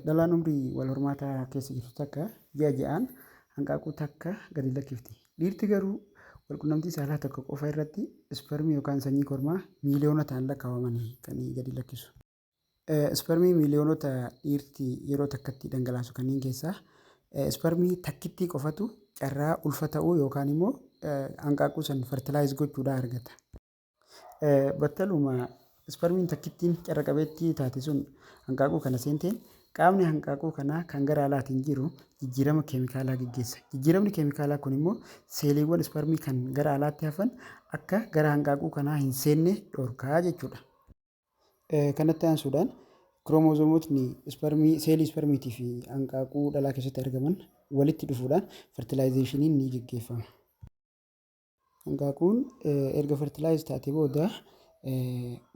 Dhalaan umrii wal hormaataa keessa jirtu takka ji'a ji'aan hanqaaquu takka gadi lakkifti. Dhiirti garuu walqunnamtii saalaa tokko qofa irratti isparmii yookaan sanyii kormaa miiliyoona ta'an lakkaawamanii kan gadi lakkisu. Isparmii miiliyoonota dhiirti yeroo takkatti dhangalaasu kanneen keessaa isparmii takkittii qofatu carraa ulfa ta'uu yookaan immoo hanqaaquu san fertilize gochuudhaa argata. Battaluma isparmiin takkittiin carra qabeettii taate sun hanqaaquu kana seenteen qaamni hanqaaquu kanaa kan gara alaatiin jiru jijjiirama keemikaalaa geggeessa. Jijjiiramni keemikaalaa kun immoo seeliiwwan isparmii kan gara alaatti hafan akka gara hanqaaquu kanaa hin seenne dhorkaa jechuudha. Kanatti aansuudhaan kiroomozoomotni isparmii seelii isparmiitii fi hanqaaquu dhalaa keessatti argaman walitti dhufuudhaan fertilaayizeeshiniin ni geggeeffama. Hanqaaquun erga fertilaayiz taate booda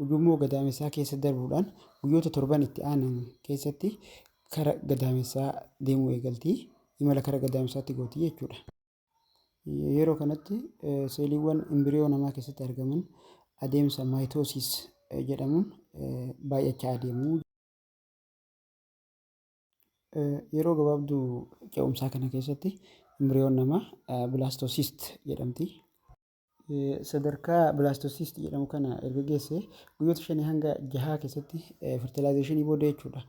ujummoo gadaamessaa keessa darbuudhaan guyyoota torban itti aanan keessatti kara gadaamessaa deemuu eegalti. Imala kara gadaamessaatti gooti jechuudha. Yeroo kanatti seeliiwwan imbiriyoo namaa keessatti argaman adeemsa maayitoosiis jedhamuun baay'achaa adeemu. Yeroo gabaabduu ce'umsaa kana keessatti imbiriyoon namaa bilaastosiist jedhamti. Sadarkaa bilaastosiist jedhamu kana erga geesse guyyoota shanii hanga jahaa keessatti fertilaayizeeshinii booda jechuudha.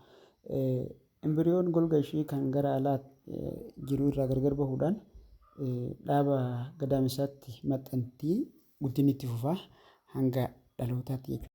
Imbiriyoon golga ishii kan gara alaa jiru irraa gargar bahuudhaan dhaaba gadaamessaatti maxxanti guddinni itti fufaa hanga dhalootaatti jechuudha.